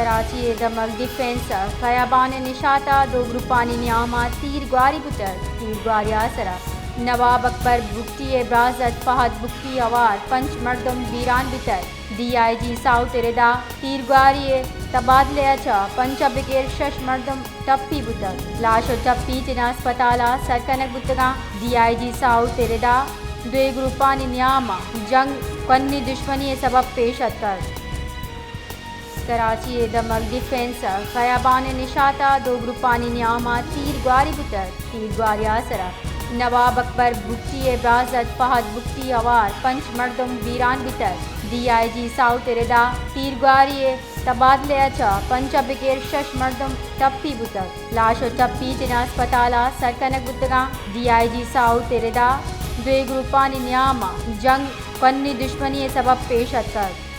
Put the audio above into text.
کراچی ءِ دمگ ڈیفنس ءِ فیابان ءِ نشات ءَ دو گروپانی نیام ءَ تیر گواری بوتگ۔ تیر گواری ءِ آسر ءَ نواب اکبر بگٹی ءِ برازت فہد بگٹی ہوار پنچ مردم بیران بیتگ۔ ڈی آئی جی ساؤتھ ءِ ردا تیر گواری ءِ تبادلہ ءَ چہ پنچ ءَ بگر شش مردم ٹپی بوتگ۔ لاش ءُ ٹپی چنا ہسپتال ءَ سر کنگ بوتگاں۔ ڈی آئی جی ساؤتھ ءِ ردا دوئیں گروپانی نیام ءَ جنگ قونی دشمنی ءِ سبب پیش اتکگ۔ کراچی ءِ دمگ ڈیفنس ءِ فیابان ءِ نشات ءَ دو گروپانی نیام ءَ تیر گواری بوتگ۔ تیر گواری ءِ آسر ءَ نواب اکبر بگٹی ءِ برازت فہد بگٹی ہوار پنچ مردم بیران بیتگ۔ ڈی آئی جی ساؤتھ ءِ ردا تیر گواری ءِ تبادلہ ءَ چہ پنچ ءَ بگر شش مردم ٹپی بوتگ۔ لاش ءُ ٹپی چنا ہسپتال ءَ سر کنگ بوتگاں۔ ڈی آئی جی ساؤتھ ءِ ردا دوئیں گروپانی نیام ءَ جنگ قونی دشمنی ءِ سبب پیش اتکگ۔